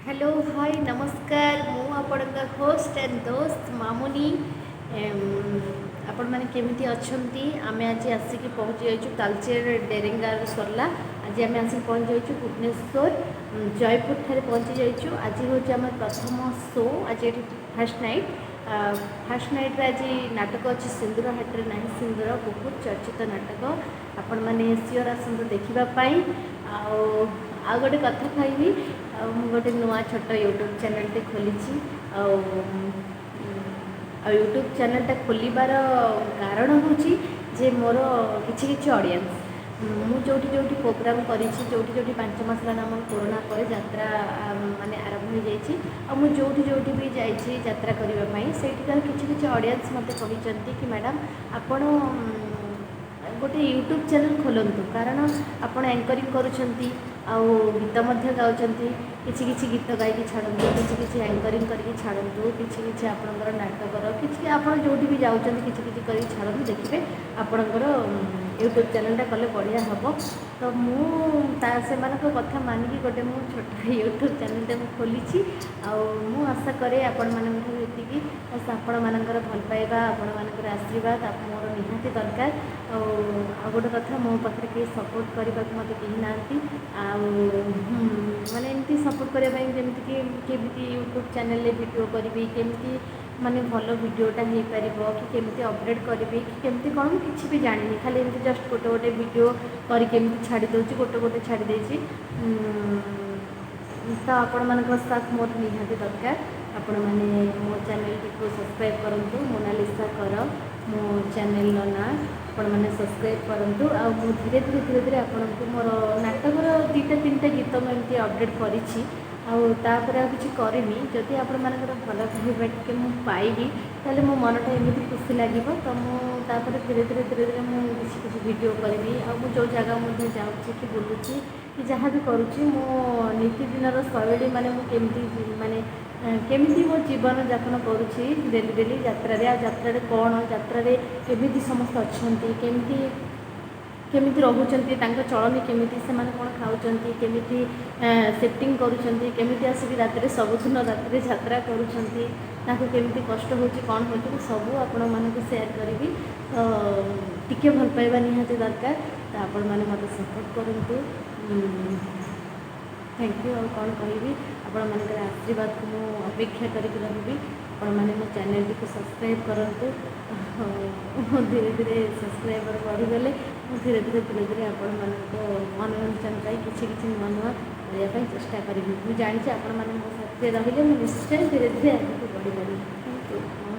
Hello, high, ନମସ୍କାର। ମୁଁ ଆପଣଙ୍କ ହୋଷ୍ଟ ଆଣ୍ଡ ଦୋସ୍ତ ମାମୁନି। ଆପଣମାନେ କେମିତି ଅଛନ୍ତି? ଆମେ ଆଜି ଆସିକି ପହଞ୍ଚି ଯାଇଛୁ ତାଲଚେର। ଡେରେଙ୍ଗାରୁ ସରିଲା। ଆଜି ଆମେ ଆସିକି ପହଞ୍ଚି ଯାଇଛୁ ଭୁବନେଶ୍ୱର ଜୟପୁର ଠାରେ ପହଞ୍ଚି ଯାଇଛୁ। ଆଜି ହେଉଛି ଆମର ପ୍ରଥମ ଶୋ। ଆଜି ଏଠି ଫାର୍ଷ୍ଟ ନାଇଟ୍। ଫାର୍ଷ୍ଟ ନାଇଟ୍ରେ ଆଜି ନାଟକ ଅଛି ସିନ୍ଦୁର ହାଟରେ ନାହିଁ ସିନ୍ଦୁର। ବହୁତ ଚର୍ଚ୍ଚିତ ନାଟକ। ଆପଣମାନେ ସିଓର ଆସନ୍ତୁ ଦେଖିବା ପାଇଁ। ଆଉ ଆଉ ଗୋଟେ କଥା କହିବି। ଆଉ ମୁଁ ଗୋଟେ ନୂଆ ଛୋଟ ୟୁଟ୍ୟୁବ୍ ଚ୍ୟାନେଲ୍ଟେ ଖୋଲିଛି। ଆଉ ୟୁଟ୍ୟୁବ୍ ଚ୍ୟାନେଲ୍ଟା ଖୋଲିବାର କାରଣ ହେଉଛି ଯେ ମୋର କିଛି କିଛି ଅଡ଼ିଏନ୍ସ, ମୁଁ ଯେଉଁଠି ଯେଉଁଠି ପ୍ରୋଗ୍ରାମ୍ କରିଛି, ଯେଉଁଠି ଯେଉଁଠି 5 ମାସ ହେଲାଣି ଆମର କରୋନା ପରେ ଯାତ୍ରା ମାନେ ଆରମ୍ଭ ହୋଇଯାଇଛି, ଆଉ ମୁଁ ଯେଉଁଠି ଯେଉଁଠି ବି ଯାଇଛି ଯାତ୍ରା କରିବା ପାଇଁ, ସେଇଠିକାର କିଛି କିଛି ଅଡ଼ିଏନ୍ସ ମୋତେ କହିଛନ୍ତି କି ମ୍ୟାଡ଼ାମ୍, ଆପଣ ଗୋଟେ ୟୁଟ୍ୟୁବ୍ ଚ୍ୟାନେଲ୍ ଖୋଲନ୍ତୁ, କାରଣ ଆପଣ ଆଙ୍କରିଂ କରୁଛନ୍ତି ଆଉ ଗୀତ ମଧ୍ୟ ଗାଉଛନ୍ତି। କିଛି କିଛି ଗୀତ ଗାଇକି ଛାଡ଼ନ୍ତୁ, କିଛି କିଛି ଆଙ୍କରିଂ କରିକି ଛାଡ଼ନ୍ତୁ, କିଛି କିଛି ଆପଣଙ୍କର ନାଟକର କିଛି, ଆପଣ ଯେଉଁଠି ବି ଯାଉଛନ୍ତି, କିଛି କିଛି କରିକି ଛାଡ଼ନ୍ତୁ। ଦେଖିବେ, ଆପଣଙ୍କର ୟୁଟ୍ୟୁବ୍ ଚ୍ୟାନେଲ୍ଟା କଲେ ବଢ଼ିଆ ହେବ। ତ ମୁଁ ତା ସେମାନଙ୍କ କଥା ମାନିକି ଗୋଟେ ମୁଁ ଛୋଟ ୟୁଟ୍ୟୁବ୍ ଚ୍ୟାନେଲ୍ଟେ ମୁଁ ଖୋଲିଛି। ଆଉ ମୁଁ ଆଶା କରେ ଆପଣମାନଙ୍କ ଠାରୁ ଏତିକି, ବାସ୍ ଆପଣମାନଙ୍କର ଭଲ ପାଇବା, ଆପଣମାନଙ୍କର ଆଶୀର୍ବାଦ ମୋର ନିହାତି ଦରକାର। ଆଉ ଆଉ ଗୋଟେ କଥା, ମୋ ପାଖରେ କେହି ସପୋର୍ଟ କରିବାକୁ ମୋତେ କେହି ନାହାନ୍ତି। ଆଉ ମାନେ ଏମିତି ସପୋର୍ଟ କରିବା ପାଇଁ, ଯେମିତିକି କେମିତି ୟୁଟ୍ୟୁବ୍ ଚ୍ୟାନେଲ୍ରେ ଭିଡ଼ିଓ କରିବି, କେମିତି ମାନେ ଭଲ ଭିଡ଼ିଓଟା ହେଇପାରିବ, କି କେମିତି ଅପଡ଼େଟ୍ କରିବି, କି କେମିତି କ'ଣ, ମୁଁ କିଛି ବି ଜାଣିନି। ଖାଲି ଏମିତି ଜଷ୍ଟ ଗୋଟେ ଗୋଟେ ଭିଡ଼ିଓ କରିକି ଏମିତି ଛାଡ଼ି ଦେଉଛି, ଗୋଟେ ଗୋଟେ ଛାଡ଼ି ଦେଇଛି। ତ ଆପଣମାନଙ୍କର ସାଥ୍ ମୋର ନିହାତି ଦରକାର। ଆପଣମାନେ ମୋ ଚ୍ୟାନେଲ୍ଟିକୁ ସବସ୍କ୍ରାଇବ୍ କରନ୍ତୁ। ମୋନାଲିସା କର ମୋ ଚ୍ୟାନେଲ୍ର ନାଁ। ଆପଣମାନେ ସବସ୍କ୍ରାଇବ୍ କରନ୍ତୁ। ଆଉ ମୁଁ ଧୀରେ ଧୀରେ ଧୀରେ ଧୀରେ ଆପଣଙ୍କୁ ମୋର ନାଟକର ଦୁଇଟା ତିନିଟା ଗୀତ ମୁଁ ଏମିତି ଅପଡ଼େଟ୍ କରିଛି। ଆଉ ତାପରେ ଆଉ କିଛି କରିନି। ଯଦି ଆପଣମାନଙ୍କର ଭଲ ପାଇବା ଟିକେ ମୁଁ ପାଇବି, ତାହେଲେ ମୋ ମନଟା ଏମିତି ଖୁସି ଲାଗିବ। ତ ମୁଁ ତାପରେ ଧୀରେ ଧୀରେ ଧୀରେ ଧୀରେ ମୁଁ କିଛି କିଛି ଭିଡ଼ିଓ କରିବି। ଆଉ ମୁଁ ଯେଉଁ ଜାଗା ମଧ୍ୟ ଯାଉଛି କି ବୁଲୁଛି କି ଯାହା ବି କରୁଛି, ମୋ ନୀତିଦିନର ଶୈଳୀ, ମାନେ ମୁଁ କେମିତି, ମାନେ କେମିତି ମୋ ଜୀବନଯାପନ କରୁଛି ଡେଲି ଡେଲି ଯାତ୍ରାରେ, ଆଉ ଯାତ୍ରାରେ କ'ଣ, ଯାତ୍ରାରେ କେମିତି ସମସ୍ତେ ଅଛନ୍ତି, କେମିତି କେମିତି ରହୁଛନ୍ତି, ତାଙ୍କ ଚଳଣି କେମିତି, ସେମାନେ କ'ଣ ଖାଉଛନ୍ତି, କେମିତି ସିଫ୍ଟିଂ କରୁଛନ୍ତି, କେମିତି ଆସିକି ରାତିରେ ସବୁଦିନ ରାତିରେ ଯାତ୍ରା କରୁଛନ୍ତି, ତାଙ୍କୁ କେମିତି କଷ୍ଟ ହେଉଛି, କ'ଣ ହେଉଛି, ମୁଁ ସବୁ ଆପଣମାନଙ୍କୁ ସେୟାର କରିବି। ତ ଟିକେ ଭଲ ପାଇବା ନିହାତି ଦରକାର। ତ ଆପଣମାନେ ମୋତେ ସପୋର୍ଟ କରନ୍ତୁ। Thank you. ଆଉ କ'ଣ କହିବି? ଆପଣମାନଙ୍କର ଆଶୀର୍ବାଦକୁ ମୁଁ ଅପେକ୍ଷା କରିକି ରହିବି। ଆପଣମାନେ ମୋ ଚ୍ୟାନେଲ୍ଟିକୁ ସବସ୍କ୍ରାଇବ୍ କରନ୍ତୁ। ଆଉ ଧୀରେ ଧୀରେ ସବସ୍କ୍ରାଇବର୍ ବଢ଼ିଗଲେ ମୁଁ ଧୀରେ ଧୀରେ ଧୀରେ ଧୀରେ ଆପଣମାନଙ୍କ ମନୋରଞ୍ଜନ ପାଇଁ କିଛି କିଛି ନୂଆ ନୂଆ କରିବା ପାଇଁ ଚେଷ୍ଟା କରିବି। ମୁଁ ଜାଣିଛି, ଆପଣମାନେ ମୋ ସାଥିରେ ରହିଲେ ମୁଁ ନିଶ୍ଚୟ ଧୀରେ ଧୀରେ ଆଗକୁ ବଢ଼ିପାରିବି। Thank you.